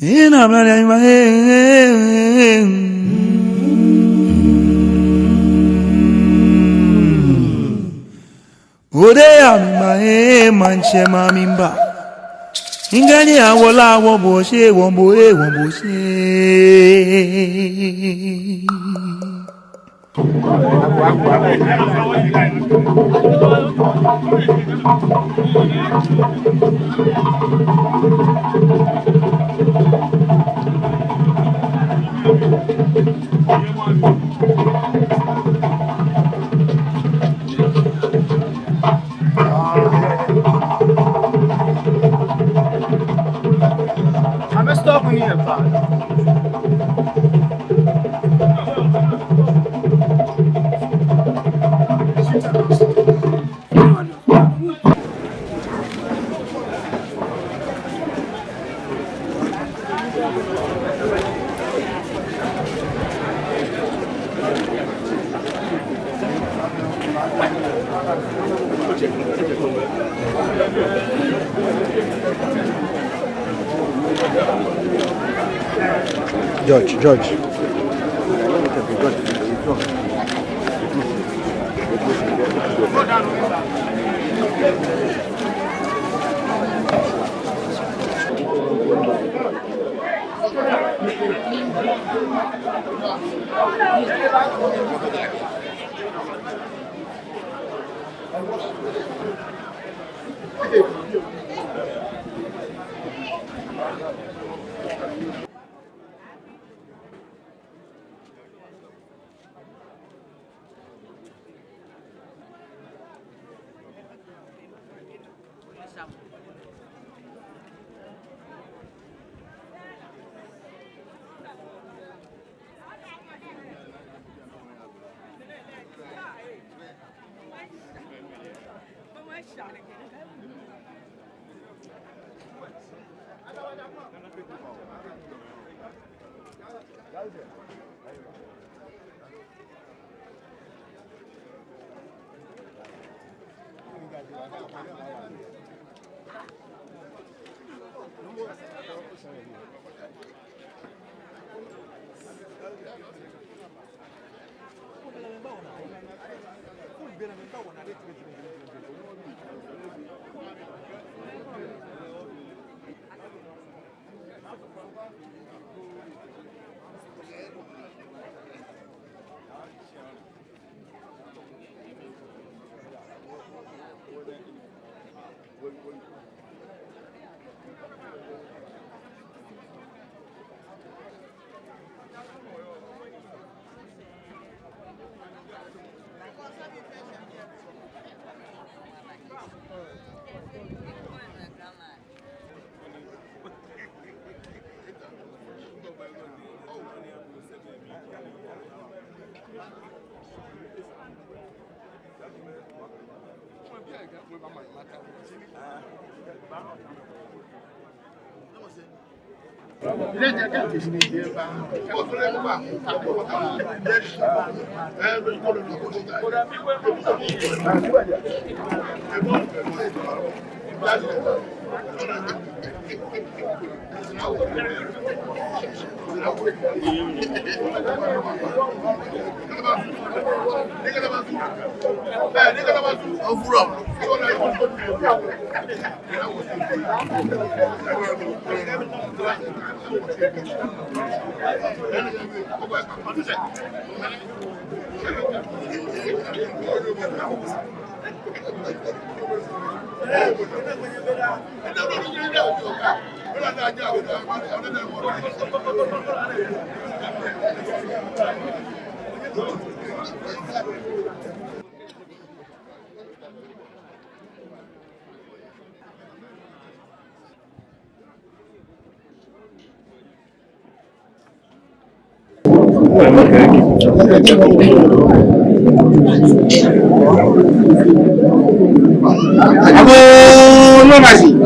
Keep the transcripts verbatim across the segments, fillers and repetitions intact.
Ina mla ya ima, eh, eh, eh, eh. Ode ya mi ma, eh, maŋtsɛ ma mi mba. Ŋkɛɛ ni awo lɛ awo bo shi, wo bo, eh, wo bo shi. George, George.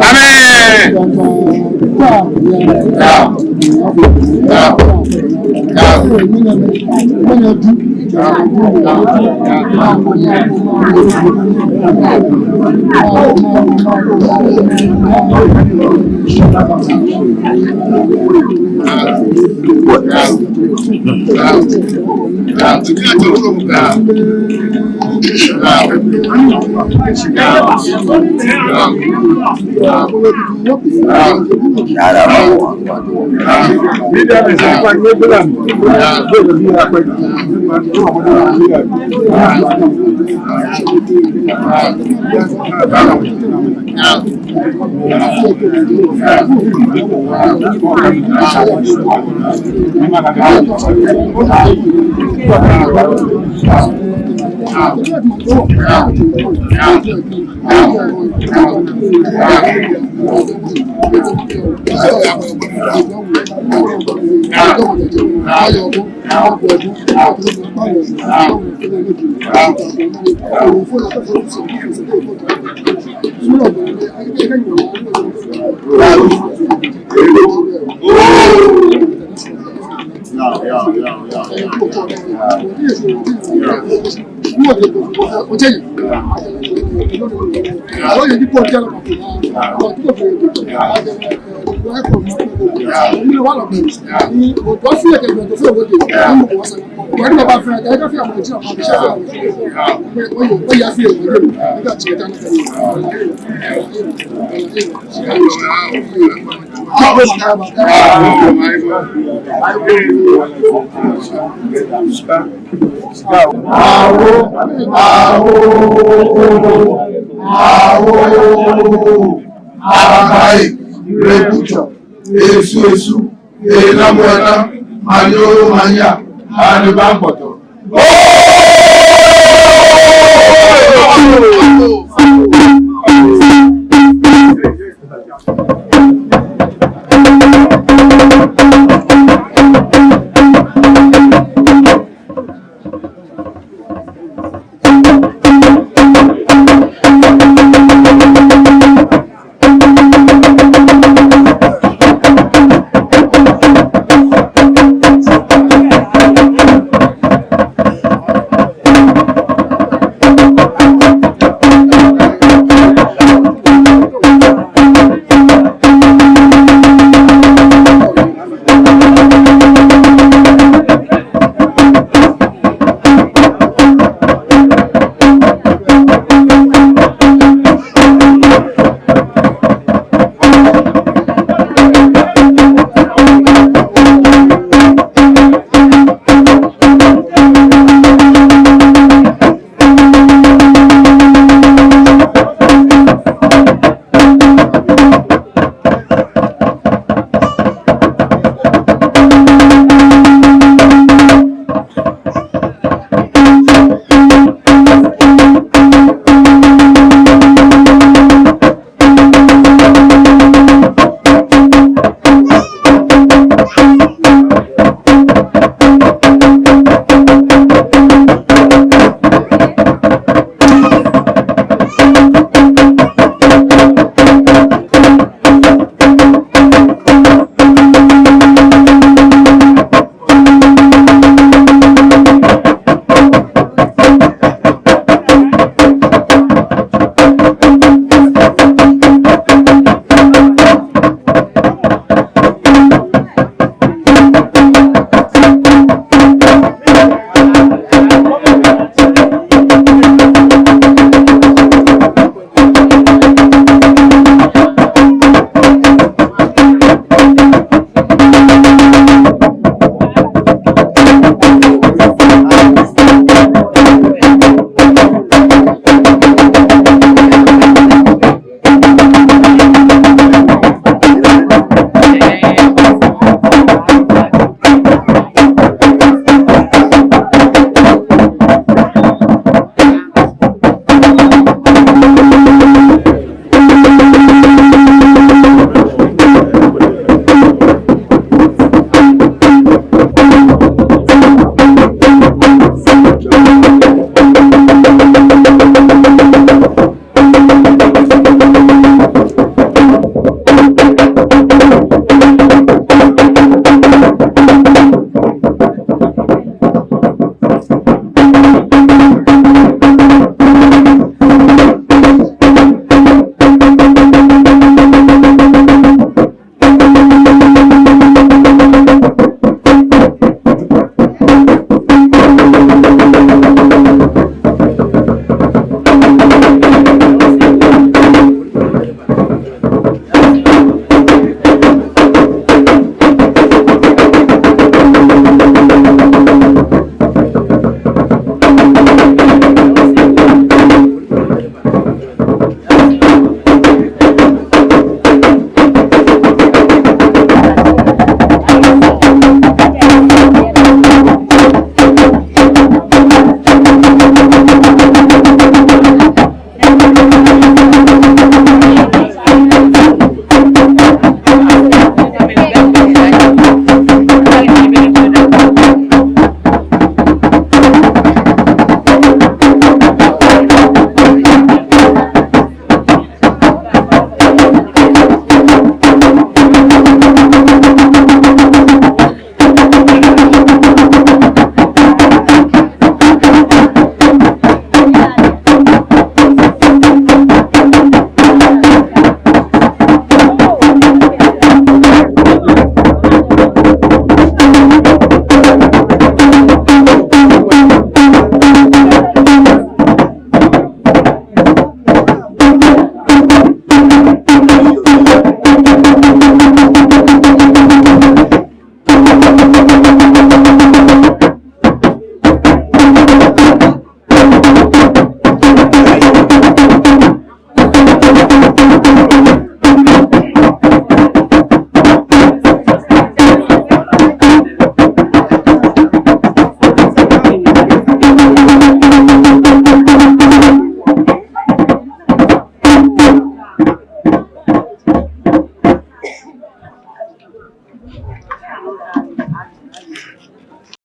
Amen. Awo, awo, awo, awo, abakai, rekutsɔ, esu, esu, ena, mɔ, ena, manyɛ, manyɛ, ani ba kpɔtɔ.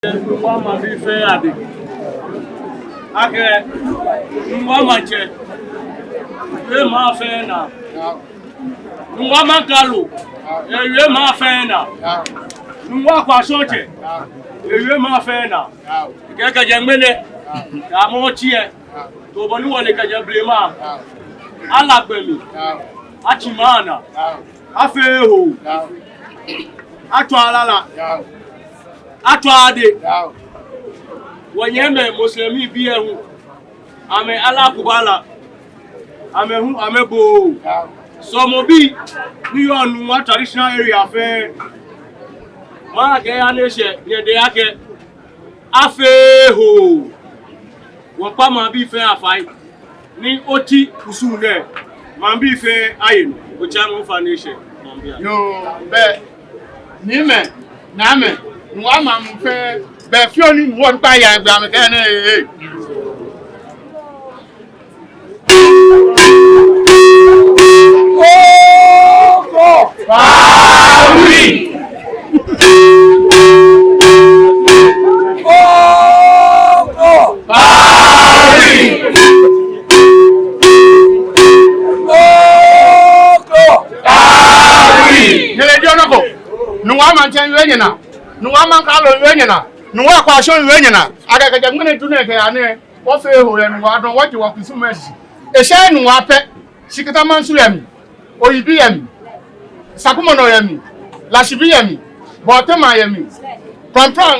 Nungua maŋbii fɛɛ adɛŋ akɛ Nungua Maŋtsɛ ewie maŋ fɛɛ naa. Nungua Maŋkralo ewie maŋ fɛɛ naa. Nungua Akwashɔŋtsɛ ewie maŋ fɛɛ naa. Kɛkɛ kɛjɛ ŋmɛnɛ kɛyamɔ otsi lɛ, to bɔ ni wɔle kɛjɛ blema, ala gbɛ mli, atsi maŋ naa, afee hoo, atswa lala, atswa ade. Wɔnyɛmimɛi Muslimbii lɛ hu, amɛ Allahu Akbar, amɛ hu amɛbo. Sɔlemɔbii ni yɔɔ Nungua traditional area fɛɛ, makɛɛ yaa ni eshɛ nyɛdɛŋ akɛ afee hoo. Wɔkpa maŋbii fɛɛ afai ni otsi kusum nɛɛ, maŋbii fɛɛ aye nɔ. Otsi amɛ ofa ni eshɛ maŋbii a. Yoo, bɛ, niimɛi, naamɛi, Nungua maŋ muu fɛɛ, bɛ fioo ni wɔŋkpa yaa gbɛ amɛkɛɛ nɛ ee. Ogo! Pawi! Ogo! Pawi! Ogo! Pawi! Nyɛle jɔɔ nɔ ko. Nungua Maŋtsɛ ewie nyɛnaa. Nungua Maŋkralo ewie nyɛnaa. Nungua Akwashɔŋ ewie nyɛnaa. Akɛ kɛjɛ ŋmɛnɛ duŋ nɛɛ kɛyaa nɛɛ, wɔfee hoo yɛ Nungua dɔŋŋ, wɔje wɔkusum lɛ shishi. Eshɛ Nungua pɛ, shi Katamanso yɛ mli, Oyibi yɛ mli, Sakumɔnɔ yɛ mli, Lashibi yɛ mli, Bɔɔtema yɛ mli, Kɔmfran,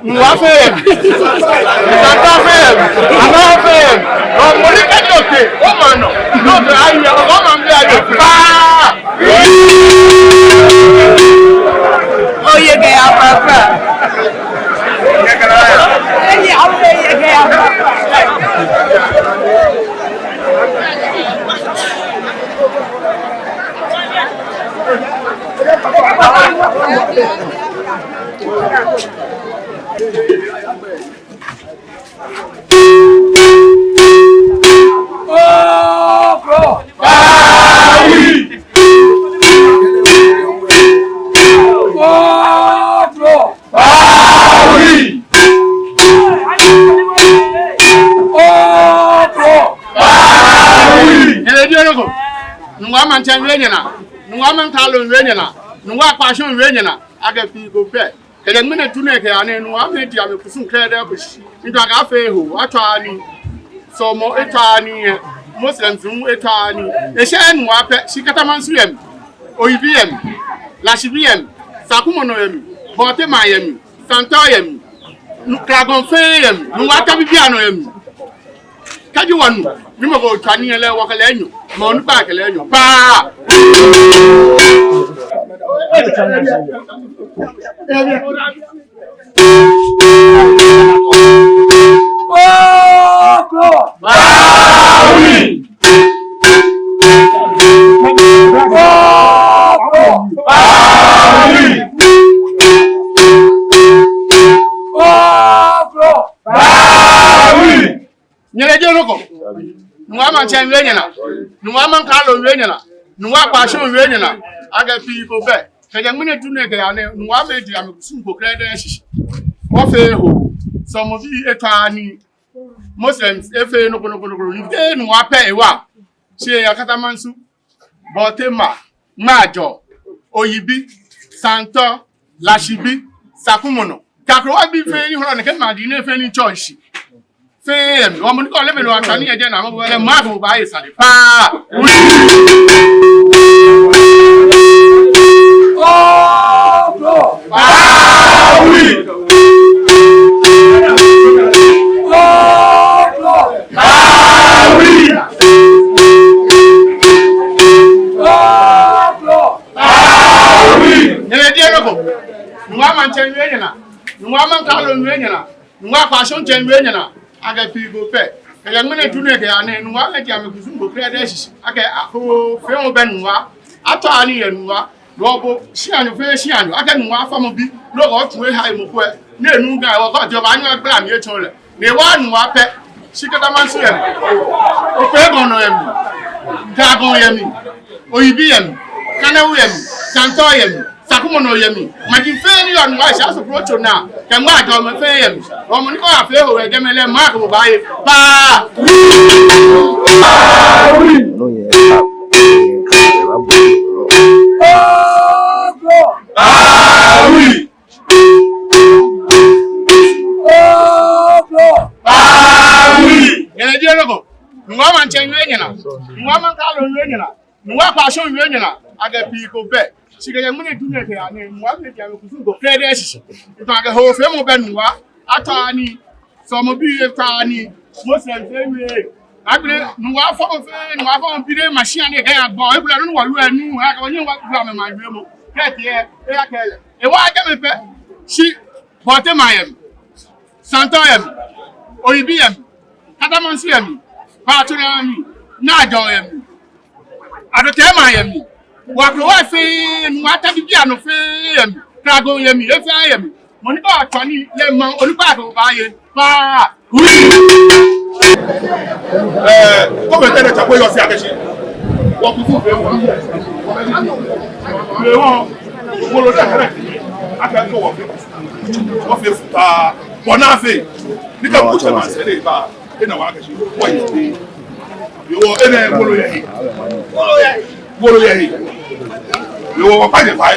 Nungua fɛɛ yɛ mli, Santa fɛɛ yɛ mli, Anaa fɛɛ yɛ mli. Ɔ, mɔ ni kɛji otee, omaŋ nɔ, ni otee ayi, ɔ, omaŋ bi ayi, paa. Oye gɛ ya papa. Eye awo eye gɛ ya papa. Nyɛle jɔɔ nɔ ko. Nungua Maŋtsɛ ewie nyɛnaa. Nungua Maŋkralo ewie nyɛnaa. Nungua Akwashɔŋ ewie nyɛnaa. Akɛ fioo ko pɛ. Kɛjɛ ŋmɛnɛ duŋ nɛɛ kɛyaa nɛɛ, Nungua amɛje amɛkusum krɛdɛɛ kpo shishi. Ni etsɔɔ akɛ afee hoo, atswa nii. Sɔlemɔ etswa nii yɛ, Muslims hu etswa nii. Eshɛ Nungua pɛ, shi Katamanso yɛ mli, Oyibi yɛ mli, Lashibi yɛ mli, Sakumɔnɔ yɛ mli, Bɔɔtema yɛ mli, Santa yɛ mli, Nu-, Klagɔn fɛɛ yɛ mli, Nungua ta bibianɔ yɛ mli. Kɛji wɔnu ni mɔ ko tswa nii lɛ, wɔkɛ lɛ nyɔ, mɔ ni kpa kɛ lɛ nyɔ. Paa! Nyɛle jɔɔ nɔ ko. Nungua Maŋtsɛ ewie nyɛnaa. Nungua Maŋkralo ewie nyɛnaa. Nungua Akwashɔŋ ewie nyɛnaa. Akɛ fioo ko pɛ. Kɛjɛ ŋmɛnɛ duŋ nɛɛ kɛyaa nɛɛ, Nungua amɛje amɛkusum kpo krɛdɛɛ shishi. Wɔfee hoo. Sɔlemɔbii etswa nii. Muslims efee nɔ ko nɔ ko nɔ ko. Ni te Nungua pɛ ewa. Shi eya Katamanso, Bɔɔtema, Ŋmaajɔ, Oyibi, Santa, Lashibi, Sakumɔnɔ. Kɛ akrowabii fɛɛ ni hɔlɔ nɛkɛ maji nɛɛ fɛɛ ni church. Fɛɛ yɛ mli. Wɔ mɔ ni kɔ lɛ mɛi ni wɔtsa nii yɛ jɛmɛ, namɔ bɔ lɛ, mɔ ko baaye sane paa. Nyɛle jɔɔ nɔ ko. Nungua Maŋtsɛ ewie nyɛnaa. Nungua Maŋkralo ewie nyɛnaa. Nungua Akwashɔŋtsɛ ewie nyɛnaa. Akɛ fioo ko pɛ. Kɛjɛ ŋmɛnɛ duŋ nɛɛ kɛyaa nɛɛ, Nungua amɛje amɛkusum kpo krɛdɛɛ shishi. Akɛ afee hoo bɛ Nungua. Atswa nii yɛ Nungua. Loo bo, shianyo fɛɛ shianyo. Akɛ Nungua afɔ mɔ bi. Loo ko tsu eha emɔ ko ɛ. Ni enu Ga, wɔ ko jɔɔ baanyɛ agbala mli etsɔɔ lɛ. Ni ewa Nungua pɛ. Shi Katamanso yɛ mli. Okpɛgɔnɔ yɛ mli. Klagɔn yɛ mli. Oyibi yɛ mli. Kanɛwu yɛ mli. Santa yɛ mli. Mɔ nɔ yɛ mli. Maji fɛɛ ni yɔɔ Nungua Ashi Asɔfo tso naa. Kɛ Nungua ajɔ mɛi fɛɛ yɛ mli. Ɔɔ, mɔ ni kɔ afee ho yɛ jɛmɛ lɛ, ma ko ba ye. Ba. Nɔ yɛ. Awi. Awi. Nyɛnɛ diɛ loko. Nungua maŋtsɛ nyɛ nyɛna. Nungua maŋ kalo nyɛ nyɛna. Nungua kpaashɔŋ wie nyɛna, akɛ pii ko bɛ. Shi kɛjɛ ŋmɛnɛ duŋ nɛɛ kɛyaa nɛɛ, Nungua fɛɛ diɛŋtsɛ kusum ko fɛɛ diɛŋtsɛ shishi. Ntɔ akɛ hoofeemɔ bɛ Nungua, atɔ ani, sɔlemɔ bii etɔ ani, Muslim fɛɛ wie. Agbɛnɛ Nungua fɔmɔ fɛɛ, Nungua fɔmɔ bii lɛ ma shi ani kɛya gbɔ, ebula nɔ ni wɔwie nɛɛ, akɛ wɔnyɛ wɔwie amɛ maŋ wiemɔ. Kɛtee, eya kɛlɛ. Ewa jɛmɛ pɛ, shi, Bɔɔte maŋ yɛ mli. Santɔ yɛ mli, Oyibi yɛ mli, Katamanso yɛ mli, Baatsoro yɛ mli, Naajɔ yɛ mli, Adotɛma yɛ mli, Wakrowɛ fɛɛ, Nungua Tabibi anɔ fɛɛ yɛ mli, Krago yɛ mli, efɛɛ yɛ mli. Mɔ ni baatswa nii yɛ maŋ, onukpa ko baaye, baa, wi. Ɛɛ, kɔmɛtɛ lɛ tsa ko yɔɔ shi akɛ shi. Wɔkutu fɛɛ wɔ. Fɛɛ wɔ. Wolo da kɛrɛ. Akɛ ko wɔ fɛɛ. Wɔfee futaa, bɔ ni afee. Ni ka kutsɛ ma sɛɛ lɛ ba, ena wa kɛ shi, wɔyi. Yoo, enɛ wolo yɛ he. Wolo yɛ he. Yoo, wɔkpa nyɛ fai.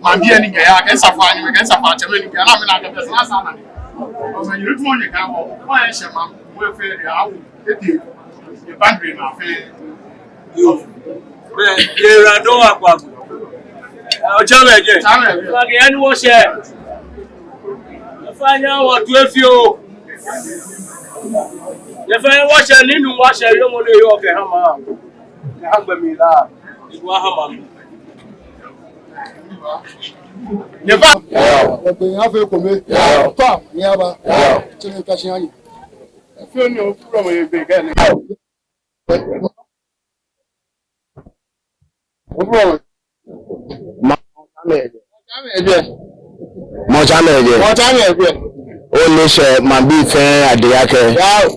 Maŋbii ni kɛya, kɛ asafoiatsɛmɛi ni kɛya, na mina kɛ bɛ sasa na. Ɔmɛ yiri tuma nyɛ ka wɔ, wɔ yɛ sɛ ma, wɔ fɛ de awu, ete, ye boundary na fɛ. Yoo. Bɛ, ye ra dɔ wa kwa. Ɔtsɛmɛi jɛ. Tsɛmɛi jɛ. Wa kɛ yani wɔ sɛ. Efanya wɔ tu efio. Efanya wɔ sɛ ni nu wɔ sɛ yɔɔ mɔ ni yɔɔ kɛ hama. Kɛ hama mi la. Iwa hama mi. Nyɛba. Yao. Egbe ya fee ekome. Yao. Fa, nyɛba. Yao. Tsɛmɛi ka shi anyi. Efio ni ofuro mo ye be gani. Ofuro mo. Ma, Mɔtsɛmɛi jɛ. Mɔtsɛmɛi jɛ. Mɔtsɛmɛi jɛ. Ole sɛ maŋbii fɛɛ adei akɛ. Yao.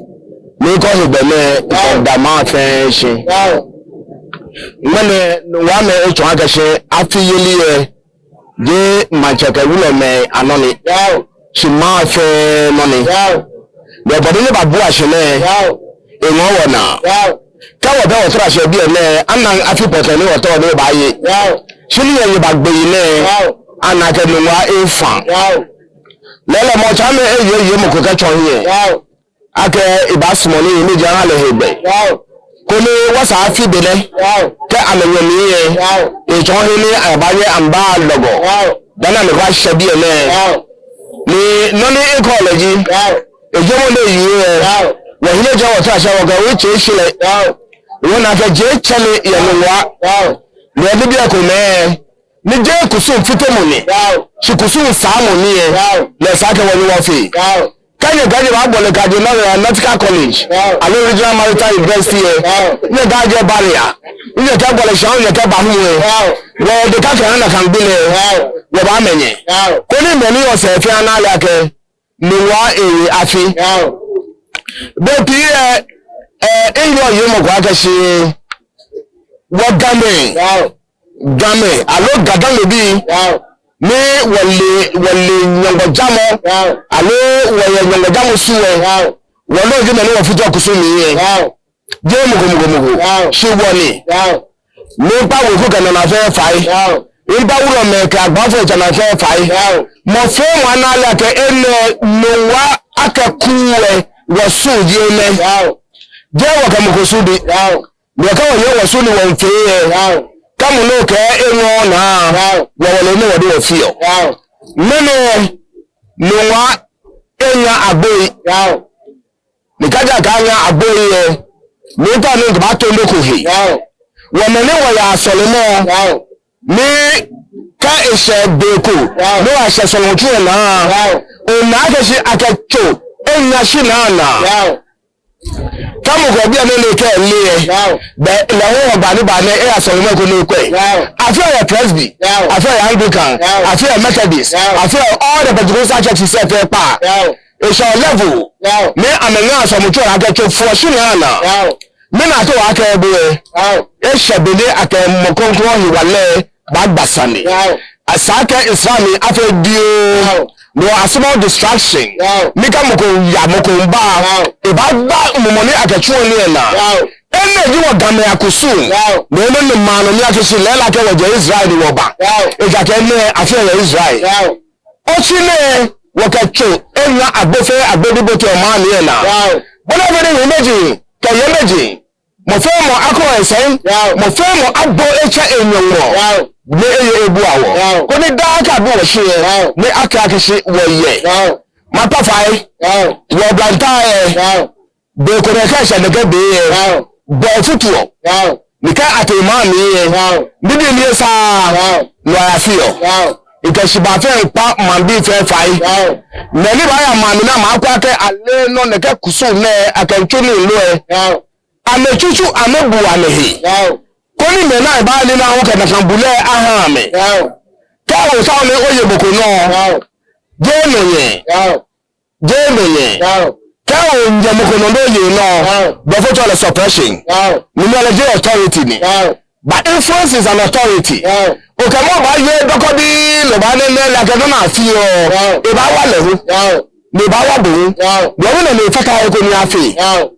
Ni kɔ he gbɛ mɛ, yao, da maŋ fɛɛ shi. Yao. Ŋmɛnɛ, Nungua mɛi etsɔɔ akɛ shi, afi yeli yɛ. Jeee maŋtsɛ kɛ wulɔmɛi anɔ ni. Yao. Shi maŋ fɛɛ nɔ ni. Yao. Bɛ bɔ ni ebabua shi nɛɛ. Yao. Eŋɔɔ wɔnaa. Yao. Kɛ wɔbɛ wɔtara shi biɛ nɛɛ, ana afi pɔtɛɛ ni wɔtara ni wɔbaaye. Yao. Shi ni yɛ yɛ baagbe yi nɛɛ. Yao. Ana akɛ Nungua efa. Yao. Lɛɛlɛŋ Mɔtsɛmɛi eye yɛ mɔ ko kɛtsɔ hiɛ. Yao. Akɛ ebaasumɔ ni yɛ ni ja ha lɛ hegbɛ. Yao. Koni wɔsɛɛ afi be nɛɛ. Yao. Kɛ amɛnyɛmi yɛ. Yao. Etsɔɔ he ni abaanyɛ amɛba lɔgɔ. Yao. Dani amɛkɛba shɛ biɛ nɛɛ. Yao. Ni nɔ ni ekɔ lɛ ji. Yao. Ejɔɔmɔ ni ewie. Yao. Wɔhiɛ jɛ wɔtara shi wɔkɛ wɔtsɛ shi lɛ. Yao. Wɔna akɛ je tsɛ ni yɛ Nungua. Yao. Lɛ ni biɛ komɛi. Ni jeee kusum fitemɔ ni. Yao. Shi kusum saamɔ ni yɛ. Yao. Lɛ esa akɛ wɔnyɛ wɔfee. Yao. Kɛ nyɛkɛ nyɛbaabɔle kɛjɛ Nau-, Nautical College. Yao. Aloo Regional Maritime University yɛ. Yao. Nyɛkɛjɛ barrier. Nyɛkɛbɔle shia, nyɛkɛba hu yɛ. Yao. Wɔdeka kɛ ana kan gbi lɛ. Yao. Wɔbaamɛ nyɛ. Yao. Koni mɛi ni yɔɔ sɛɛ fɛɛ ana ale akɛ. Nungua eye afi. Yao. Be pii yɛ, eh, eyɔɔ yɛ mɔ ko akɛ shi. Wɔ Gamɛi. Yao. Gamɛi, aloo Gadangmebii, Yao. ni wɔle, wɔle Nyɔŋmɔ jamɔ, Yao. aloo wɔyɛ Nyɔŋmɔ jamɔ su lɛ, Yao. wɔ nɔŋŋ ji mɛi ni wɔfutuɔ kusum lɛ. Yao. Jeee mɔ ko mɔ ko mɔ ko. Yao. Shi wɔ ni. Yao. Miikpa weku kɛ naanɔ fɛɛ fai. Yao. Miikpa wulɔmɛi kɛ agbaafoi kɛ naanɔ fɛɛ fai. Yao. Mɔ fɛɛ mɔ ana ale akɛ enɛ Nungua akɛ kuu lɛ wɔsu ji enɛ. Yao. Jeee wɔkɛ mɔ ko su di. Yao. Ni kɛ wɔye wɔsu ni wɔmiifee lɛ. Yao. Kɛ mɔ ni kɛɛ eŋɔɔ naa. Yao. Wɔ wɔle ni wɔdi wɔfeɔ. Yao. Mɛni Nungua eŋa agboi. Yao. Ni kɛji akɛ aŋa agboi lɛ, miitao ni mikɛbaato nɔ ko he. Yao. Wɔ mɛi ni wɔyaa sɔlemɔ. Yao. Ni kɛ eshɛ be ko. Yao. Ni wɔyashɛ sɔlemɔtsu lɛ naa. Yao. Ona akɛ shi akɛ tso eŋa shinaa naa. Yao. Kɛ mɔ ko yɛ biɛ nɛɛ ni ekɛɛ eleee lɛ. Yao. Belɛ lɛ hu Hɔgbaa ni ba nɛɛ eya sɔlemɔ ko ni ekwɛ. Yao. Afeɔ yɛ Presby. Yao. Afeɔ yɛ Anglican. Yao. Afeɔ yɛ Methodist. Yao. Afeɔ yɛ all the Pentecostal churches lɛ fɛɛ kpaa. Yao. Eshɛ level. Yao. Ni amɛŋa sɔlemɔtsu lɛ akɛ tso fuɔ shinaa naa. Yao. Mɛni ato akɛ bo lɛ. Yao. Eshɛ be ni akɛ mɔ krɔŋkrɔŋ hewalɛ baagba sane. Yao. Esa akɛ Islam afee dioo. Yao. No asumɔɔɔ distraction. Yao. Ni kɛ mɔ ko ya mɔ ko miiba. Yao. Ebaagba mumɔ ni akɛtsuɔ nii lɛ naa. Yao. Enɛ ji wɔ Gamɛi akusum. Yao. No nɔ ni maŋ nɔ mli akɛ shi lɛɛlɛŋ akɛ wɔjɛ Israel ni wɔba. Yao. Ejaakɛ enɛ afeɔ yɛ Israel. Yao. Otsi nɛɛ wɔkɛ tso eŋa agbo fɛɛ agbo ni boteɔ maŋ lɛ naa. Yao. Bɔ ni afee ni hiimeji kɛ yeimeji, mɔ fɛɛ mɔ akɔ esɛɛ. Yao. Mɔ fɛɛ mɔ abo etsɛ enyɔŋmɔ. Yao. Ni eye ebua wɔ. Yao. Koni daa kɛ abi wɔ shi lɛ, Yao. ni akɛɛ akɛ shi wɔyɛ. Yao. Maŋ kpaa fai. Yao. Wɔ blanta lɛ. Yao. Be ko nɛɛ kɛ eshɛ nɛkɛ be lɛ. Yao. Bɔ efutuɔ. Yao. Ni kɛ atee maŋ mli lɛ. Yao. Nibii ni esaaa. Yao. No ayafeɔ. Yao. Ekɛ shibaa fɛɛ miikpa maŋbii fɛɛ fai. Yao. Mɛi ni baaya maŋ mli ni amɛkwɛ akɛ ale nɔ nɛkɛ kusum nɛɛ akɛmiitsu nii lo lɛ. Yao. Amɛtsutsu amɛbu amɛhe. Yao. Koni mɛi ni baanyɛ ni awo kɛ nakai bulɛ aha amɛ. Yao. Kɛ osa ni oye mɔ ko nɔ. Yao. Jeee nɔnyɛ. Yao. Jeee nɔnyɛ. Yao. Kɛ onyɛ mɔ ko nɔ ni oye nɔ. Yao. Blɔfo tsɛɔ lɛ suppression. Yao. Ni mɛi lɛ jeee authority ni. Yao. But influence is an authority. Yao. Okɛ mɔ baaye dɔkɔdii lɛ baanɛnɛ lɛ akɛ nɔ ni afeɔ. Yao. Ebaawa lɛ hu. Yao. Ni ebaawa bo hu. Yao. Bɔ ni nɔ ni efata he koni afee. Yao.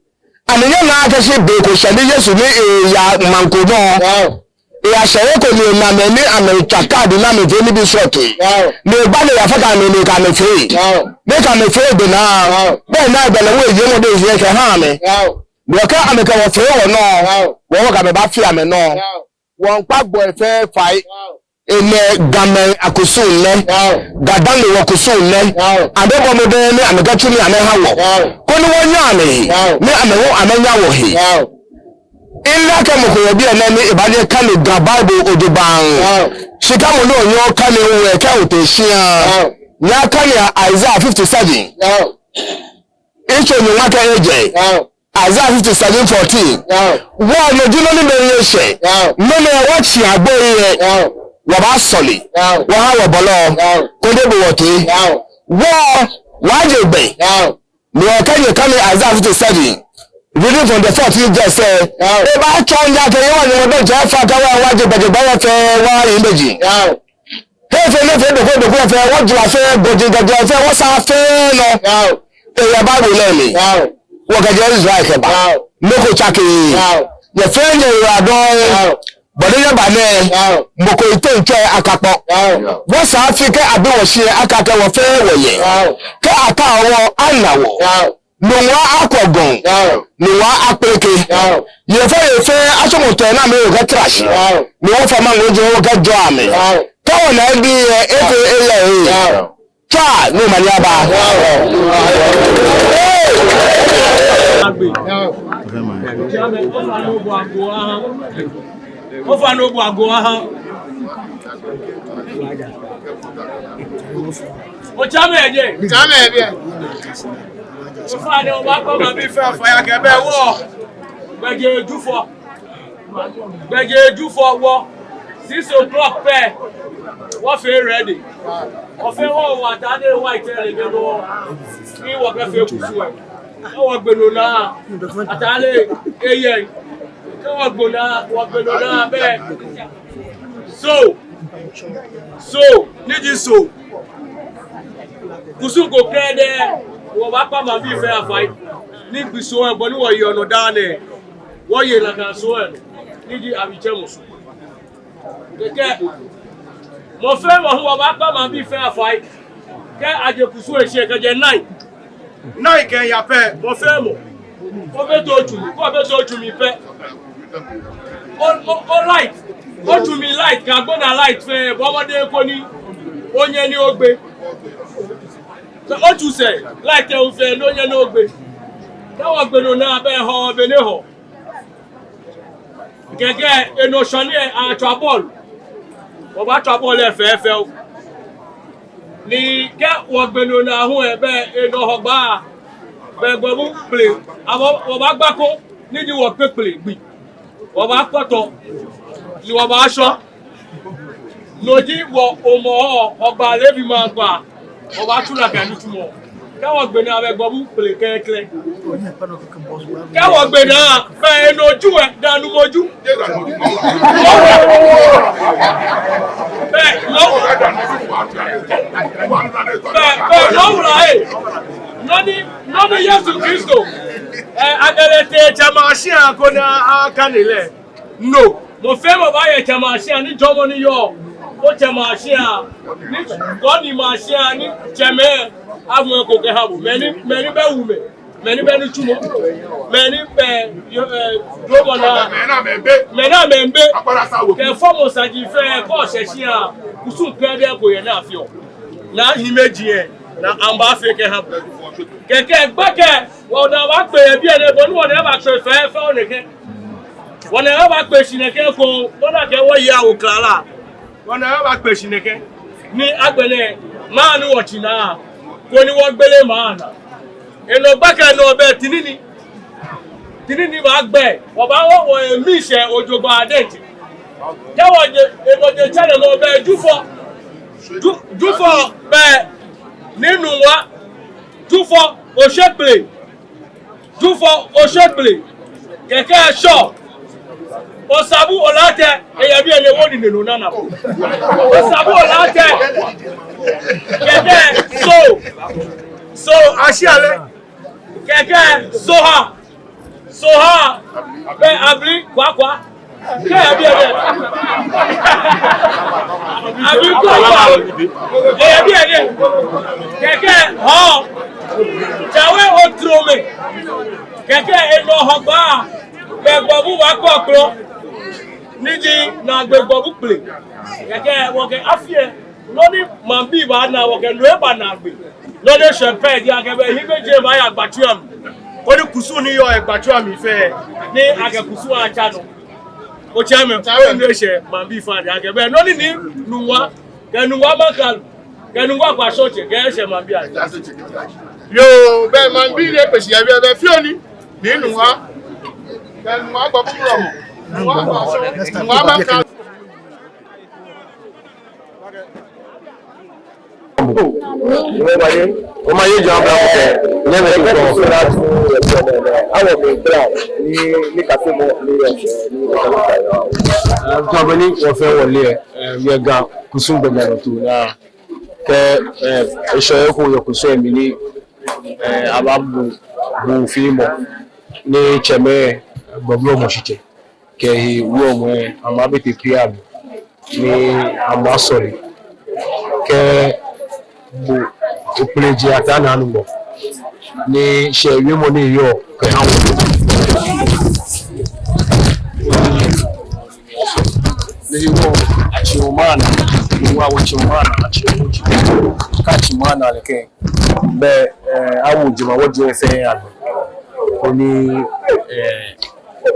Ani nyɛnaa akɛ shi be ko shɛ ni Yesu ni eya maŋ ko nɔ. Yao. Eyashɛ he ko ni ena mɛi ni amɛtswa card ni amɛfee nibii srɔtoi. Yao. Ni egba ni eyafata amɛ ni ekɛ amɛ fee. Yao. Ni ekɛ amɛ fee egbe naa. Yao. Bɛ ni egbele wo eyi mɔ de eyi kɛha amɛ. Yao. Bɔ kɛ amɛkɛ wɔ fee wɔnɔ. Yao. Wɔ wɔkɛ amɛ baafee amɛnɔ. Yao. Wɔmiikpa gbɔi fɛɛ fai. Yao. Enɛ Gamɛi akusum nɛ. Yao. Gadangme wɔkusum nɛ. Yao. Amɛbɔ mɔdɛŋ ni amɛkɛtsu nii amɛha wɔ. Yao. Koni wɔnya amɛhe. Yao. Ni amɛ hu amɛnya wɔhe. Yao. Mileee akɛ mɔ ko yɛ biɛ nɛɛ ni ebaanyɛ ekane Ga Bible jogbaŋŋ. Yao. Shi kɛ mɔ ni onyɛɛɛ okane lɛ, kɛ otee shia, Yao. nyɛ okane Isaiah fifty-seven. Yao. Yitso nyɔŋma kɛ ejwɛ. Yao. Isaiah fifty-seven fourteen. Yao. Wɔ nɔ ji nɔ ni bɛ yɛ shɛ. Yao. Mɛni wɔtsi agboi lɛ. Yao. Wɔbaasɔle. Yao. Wɔha wɔbɔlɔ. Yao. Koni ebo wɔtee. Yao. Wɔ, wɔje gbɛ. Yao. Ni wɔkɛ nyɛ kane Isaiah fifty-seven. Reading from the fourteenth verse. Yao. Ebaatsɔɔ nyɛ akɛ yɛ wɔ Nyɔŋmɔ dɔ jɛ fa ka wɔ wɔje gbɛ je gbɛ yɛ fɛɛ wɔ yɛ mɛji. Yao. He fɛɛ ni efee dɔkɔ dɔkɔ fɛɛ, wɔjula fɛɛ, gɔji gɔji fɛɛ, wɔsa fɛɛ nɔ. Yao. Eyɛ Bible lɛ mli. Yao. Wɔkɛjɛ Israel kɛba. Yao. Nɔ ko tsake. Yao. Nyɛ fɛɛ nyɛyiwaladɔŋŋ. Yao. Bɔ ni nyɛba nɛɛ. Yao. Mɔ ko yiteŋ tsɔi akakpɔ. Yao. Wɔsaa afi kɛ abi wɔ shi lɛ akakɛɛ wɔ fɛɛ wɔyɛ. Yao. Kɛ ata wɔ ana wɔ. Yao. Nungua akwɔ gɔŋ. Yao. Nungua akpeleke. Yao. Yei fɛɛ yei fɛɛ atsɔmɔ tɛ na mɛ okɛ trash. Yao. Ni wɔfama ŋɔɔ jɔ wɔkɛjɔɔ amɛ. Yao. Kɛ wɔna ebi yɛ efee eyɛ ee. Yao. Tswa ni omanye aba. Yao. Hey! Ofainɛ obu agoo aha. Otsa amɛ yɛ jɛi. Otsa amɛ yɛ biɛ. Ofainɛ obaakpa maŋbii fɛɛ fai akɛ bɛ wɔ. Gbɛjegbɛ Jufɔ. Gbɛjegbɛ Jufɔ wɔ. Six o'clock pɛ. Wɔfee ready. Wɔfɛɛ wɔwo ataade white lɛ lɛ nɔ. Ni wɔkɛfee kusum lɛ. Kɛ wɔgbe no naa, ataade eyɛ. Kɛ wɔgbe naa, wɔgbe no naa bɛ. Soo, Soo, ni ji Soo. Kusum ko krɛdɛɛ, wɔbaakpa maŋbii fɛɛ afai. Ni gbi Soo lɛ, bɔ ni wɔyeɔ nɔ daa nɛɛ, wɔyeee nakai Soo lɛ nɔ. Ni ji Awitsɛmɔ Soo. Kɛkɛ, mɔ fɛɛ mɔ hu wɔbaakpa maŋbii fɛɛ afai. Kɛ aje kusum lɛ shi lɛ kɛjɛ nine. Nine kɛya pɛ, mɔ fɛɛ mɔ, obɛ too tsumi, kɛ obɛ too tsumi pɛ, o, o, o light, otsumi light, kɛ agbo naa light fɛɛ, bɔɔ mɔdɛŋ koni onyɛ ni ogbe. Kɛ otsu sɛɛ light lɛ hu fɛɛ ni onyɛ ni ogbe. Kɛ wɔgbe no naa bɛ Hɔɔ, be ni Hɔɔ. Kɛkɛ enɔ shwane lɛ atswa bɔɔlu. Wɔbaatswa bɔɔlu lɛ fɛfɛo. Ni kɛ wɔgbe no naa hu lɛ bɛ enɔ Hɔgbaa, bɛ Gbɔbu Kple. Amɔ wɔbaagba ko ni ji wɔkpe Kple gbi. Wɔbaakpɔtɔ ni wɔbaashɔ. No ji wɔ Hɔmɔwɔ, Hɔgbaa Levi Maŋkpa. Wɔbaatsu nakai nitsumɔ. Kɛ wɔgbe naa bɛ Gbɔbu Kple klɛŋklɛŋ. Kɛ wɔgbe naa bɛ enɔ Ju lɛ, Danumɔ Ju. Bɛ, no, bɛ, bɛ, no wula ee. Nɔ ni, nɔ ni Yesu Kristo, eh, akɛ lɛ tee tsɛmɛi ashia ko ni akane lɛ. No, mɔ fɛɛ mɔ baaya tsɛmɛi ashia, ni jɔɔmɔ ni yɔɔ otsɛmɛi ashia, ni kɔɔniimɛi ashia, ni tsɛmɛi amu eko kɛha bo. Mɛi ni, mɛi ni bɛ wumɛi, mɛi ni bɛ nitsumɔ, mɛi ni bɛ, eh, duromɔ naa, mɛi ni amɛbɛ, kɛ fɔmɔ saji fɛɛ, kɛ oshɛ shia, kusum krɛdɛɛ ko yɛ ni afeɔ. Ni hiɛmɛiji lɛ, ni amɛbaafee kɛha bo. Kɛkɛ gbɛkɛ, wɔnaa baakpe yɛ biɛ nɛɛ, bɔ ni wɔnaa baakpe fɛfɛo nɛkɛ. Wɔnaa baakpe shi nɛkɛ ko, bɔ ni akɛ wɔye awo klala. Wɔnaa baakpe shi nɛkɛ. Ni agbɛnɛ, maŋ ni wɔtsi naa, koni wɔgbele maŋ naa. Enɔ gbɛkɛ nɔ bɛ Tinini. Tinini baagbɛ, wɔbaawo wɔ emiishɛɛ ojogbaŋŋ diɛŋtsɛ. Kɛ wɔje, enɔ je tsɛnɛ nɔ bɛ Jufɔ. Ju, Jufɔ bɛ Nii Nuŋua. Jufɔ Oshekple. Jufɔ Oshekple. Kɛkɛ Shɔ. Osabu Olatɛ, eyɛ biɛ nɛɛ, wɔ ni nɛɛ nɔ nana. Osabu Olatɛ. Kɛkɛ Soo. Soo Ashialɛ. Kɛkɛ Sohaa. Sohaa bɛ Abli Kwakwa. Kɛ eyɛ biɛ nɛɛ. Abli Kwakwa. Eyɛ biɛ nɛɛ. Kɛkɛ Hɔɔ. Tsawe Otromɛ. Kɛkɛ enɔ Hɔgbaa. Bɛ Gbɔbu Wakpɔkplɔ. Ni ji naagbee Gbɔbu Kple. Kɛkɛ wɔkɛ afi lɛ. Nɔ ni maŋbii baana wɔkɛ no eba naagbee. Nɔ ni eshwɛ pɛ ji akɛ bɛ hiɛmɛiji baaya gbatsu lɛ mli. Koni kusum ni yɔɔ gbatsu lɛ mli fɛɛ, ni akɛ kusum lɛ atsa nɔ. Otsɛmɛi, nɔ ni eshwɛ maŋbii fɛɛ ji akɛ bɛ nɔ ni Nii Nuŋua, kɛ Nuŋua Maŋkralo, kɛ Nuŋua Kwashɔŋtsɛ, kɛ eshwɛ maŋbii ayi. Yoo, bɛ maŋbii ni ekpe shi yɛ biɛ, bɛ fioo ni Nii Nuŋua, kɛ Nuŋua Gbɔbu Wulɔmɔ, Nuŋua Kwashɔŋ, Nuŋua Maŋkralo. Wɔmaye, wɔmaye jɔn bla mɔ kɛ, nyɛmɛ kɛ kɔ fira tu, awɔ mɛ bla, ni, ni kafe mɔ, ni yɛ, ni yɛ. Tɔ bɛ ni wɔfɛɛ wɔle, eh, yɛ Ga kusum gbɛ mɛ tu na, kɛ, eh, eshɔ yɛ ko yɛ kusum mli ni, eh, abaabu, bu fi mɔ, ni tsɛmɛi, Gbɔbu Wulɔmɔ shitsɛ. Kɛ hewɔ mɔ lɛ, amɛbaabi te pia mli, ni amɛbaasɔle. Kɛ bo Okpleje Ataa Naa Nuumo, ni shɛɛ wiemɔ ni yɔɔ kɛha wɔ. Ni hewɔ, atsi maŋ naa, ni wɔ wɔtsi maŋ naa, atsi maŋ naa, kɛ atsi maŋ naa lɛ kɛ. Bɛ, eh, awo jemawɔji fɛɛ anɔ. Koni, eh,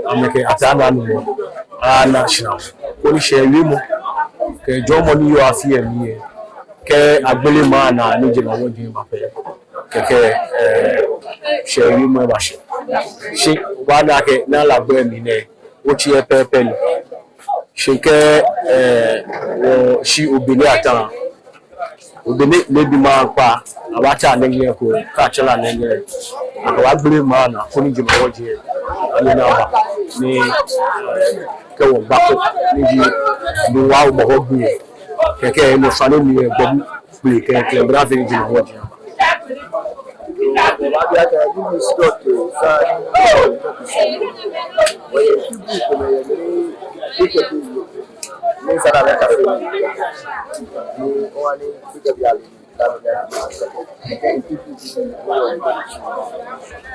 amɛkɛ Ataa Naa Nuumo ana shra. Koni shɛɛ wiemɔ kɛ jɔɔmɔ ni yɔɔ afi lɛ mli lɛ, kɛ agbele maŋ naa ni jemawɔji ba pɛ. Kɛkɛ, eh, shɛɛ wiemɔ bashɛ. Shi wɔna akɛ naa lɛ gbɛ mli nɛ, otsi yɛ pɛpɛɛpɛ ni. Shi kɛ, eh, wɔshi Obene Ataa. Obene, Levi Maŋkpa, abaatsa nɛɛ nyɛ ko, kɛ atsa lɛ nɛɛ nyɛ. Akɛ baagbele maŋ naa, koni jemawɔji. Ni wɔba ni kɛ wɔba ko ni ji Nuŋua Hɔmɔwɔ gbi lɛ, kɛkɛ nɔ fã ni mli lɛ gbɔbu kpele kɛkɛ bra fee ni ji Nuŋua Hɔmɔwɔ.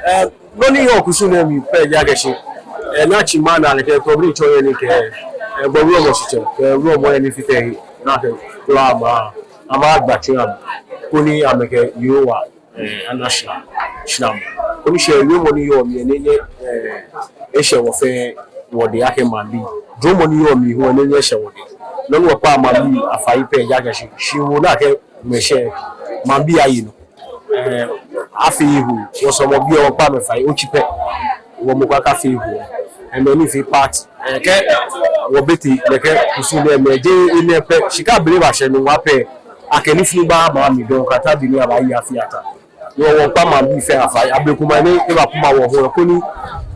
Ɛɛ, nɔ ni yɔɔ kusum nɛɛ mli pɛ ji akɛ shi, ɛɛ, Naa Tsi Maŋ naa lɛ kɛ tɔbili tsɔ yɛ ni kɛ, ɛɛ, gbɔbu wulɔmɔ shitsɛ kɛ wulɔmɔ yɛ ni fite he naa kɛ kula ma, amɛgba tsu amɛ koni amɛkɛ Yehowa, ɛɛ, ana shra, shra mɔ. Koni shɛɛ wiemɔ ni yɔɔ mli lɛ ni nyɛ, ɛɛ, eshɛ wɔ fɛɛ wɔdɛŋ akɛ maŋbii. Dromɔ ni yɔɔ mli hu lɛ ni nyɛ eshɛ wɔdɛŋ. Nɔ ni wɔkpaa maŋbii afai pɛ ji akɛ shi, shi wɔ naa kɛ mɛi shɛ maŋbii ayi nɔ. Ɛɛ, afee ehu, wɔsɔlemɔbii lɛ wɔkpaa amɛ fai, otsi pɛ. Wɔ mɔ ko akafee ehu. Ɛɛ, mɛi ni fee part, ɛɛ, kɛ wɔbɛ tee nɛkɛ kusum nɛɛ mli lɛ, jeee enɛ pɛ, shi kɛ abele bashɛ Nuŋua pɛ, akɛ nifuu baha maŋ lɛ mli dɔŋŋ, kɛtee be ni abaaye afi ata. Ni wɔ wɔkpaa maŋbii fɛɛ afai, abele ko ma ni eba kuma wɔ hu lɛ koni,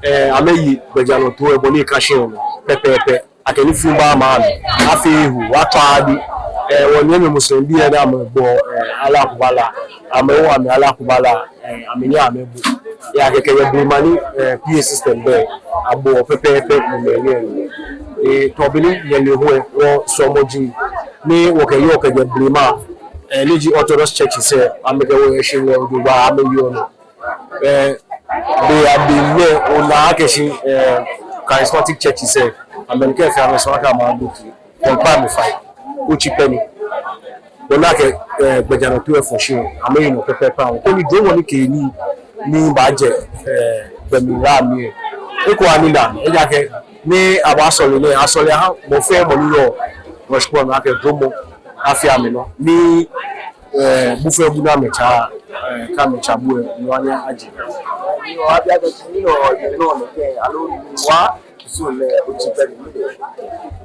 ɛɛ, amɛye gbɛjianɔtoo lɛ bɔ ni eka shi lɛ nɔ pɛpɛɛpɛ. Akɛ nifuu baha maŋ lɛ mli, afee ehu, atswa ade. Ɛɛ, wɔnyɛmimɛi Muslim bii lɛ ni amɛbɔ, ɛɛ, Allahu Akbar lɛ, amɛwo amɛ Allahu Akbar lɛ, ɛɛ, amɛnyɛ amɛbo. Ejaakɛ kɛjɛ blema ni, ɛɛ, P A system bɛ, abɔ pɛpɛɛpɛ mli lɛ. Ɛɛ, tɔbili nyɛle hu lɛ, wɔsɔlemɔji ni wɔkɛyɔɔ kɛjɛ blema, ɛɛ, ni ji Orthodox churches lɛ, amɛkɛ wɔ yɛ shi lɛ, ojogbaŋŋ amɛyeɔ nɔ. Ɛɛ, be abii nɛɛ, ona akɛ shi, ɛɛ, charismatic churches lɛ, amɛkɛ fɛɛ amɛsɔ akɛ amɛbo tee, wɔkpaa amɛ fai, otsi pɛ ni. Ona akɛ, ɛɛ, gbɛjianɔtoo lɛ fɔ shi, amɛye nɔ pɛpɛɛpɛ, koni dromɔ ni kɛ nii, nii baajɛ, ɛɛ, gbɛ mli lɛ mli lɛ, eko anina, ejaakɛ ni abaasɔle nɛɛ, asɔle aha mɔ fɛɛ mɔ ni yɔɔ, wɔshikpɔŋ nɔ akɛ dromɔ afee amɛnɔ, ni, ɛɛ, bu fɛɛ bu ni amɛtsa, ɛɛ, kɛ amɛtsa bu lɛ, ni wɔnyɛ aje.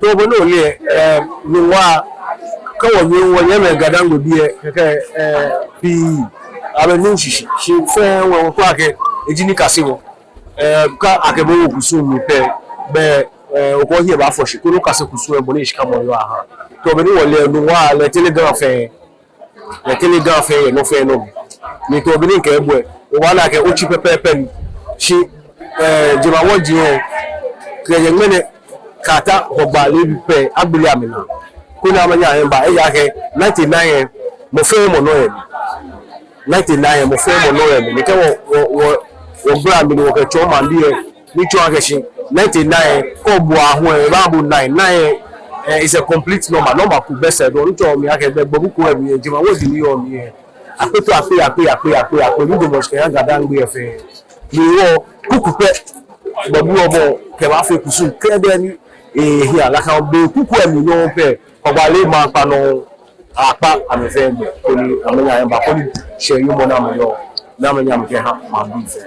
Too, bɔ ni ole, ɛɛ, Nuŋua, kɛ wɔwie wɔnyɛmimɛi Ga-Dangme bii lɛ, kɛkɛ, ɛɛ, pii, amɛnu shishi, shi fɛɛ wɔ wɔkɛɔ akɛ, eji nikasemɔ. Ɛɛ, kɛ akɛ bo wo kusum mli pɛ, bɛ, ɛɛ, okɛ ohiɛ baafɔ shi, koni okase kusum lɛ bɔ ni eshikamɔ yɔɔ aha. Too, bɔ ni wɔle Nuŋua lɛ, tele Ga fɛɛ, lɛ tele Ga fɛɛ yɛ nɔ fɛɛ nɔ mli. Ni too, bɔ ni mikɛɛ bo lɛ, obaana akɛ otsi pɛpɛɛpɛ ni. Shi, ɛɛ, jemawɔji lɛ, kɛjɛ ŋmɛnɛ kɛtee Hɔgbaa leebi pɛ, agbele amɛnaa. Koni amɛnyɛ amɛba, ejaakɛ ninety-nine lɛ, mɔ fɛɛ mɔ nɔ yɛ mli. Ninety-nine lɛ, mɔ fɛɛ mɔ nɔ yɛ mli. Ni kɛ wɔ, wɔ, wɔ, wɔgbla mli ni wɔkɛtsɔɔ maŋbii lɛ, ni tsɔɔ akɛ shi ninety-nine lɛ, kɛ obu aahu lɛ, ebaabu nine. Nine lɛ, ɛɛ, is a complete number. Number ko bɛ sɛɛ dɔŋŋ. Ni tsɔɔ mi akɛ gbɛ, gbɔbu ko yɛ mli lɛ, jemawɔji ni yɔɔ mli lɛ, akpeto akpe, akpe, akpe, akpe, akpe, ni damɔ shi kɛha Ga-Dangme lɛ fɛɛ. Ni wɔ kuku pɛ, gbɔbu lɛ bɔ, kɛbaafee kusum krɛdɛɛ ni, ɛɛ, hiɛ alaka be kuku lɛ mli nɔŋŋ pɛ, Hɔgbaa leebi maŋ kpa nɔ, akpa amɛ fɛɛ gbɛ, koni amɛnyɛ amɛba, koni shɛɛ wiemɔ ni amɛyɔɔ, ni amɛnyɛ amɛkɛha maŋbii fɛɛ.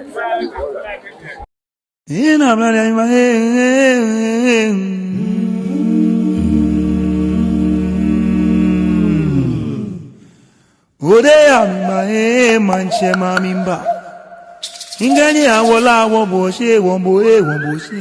Ina mla ya ma, eh, eh, eh. Ode ya ma, eh, maŋtsɛ ma mi mba. Ngani awola wo bo she, wo bo, eh, wo bo she.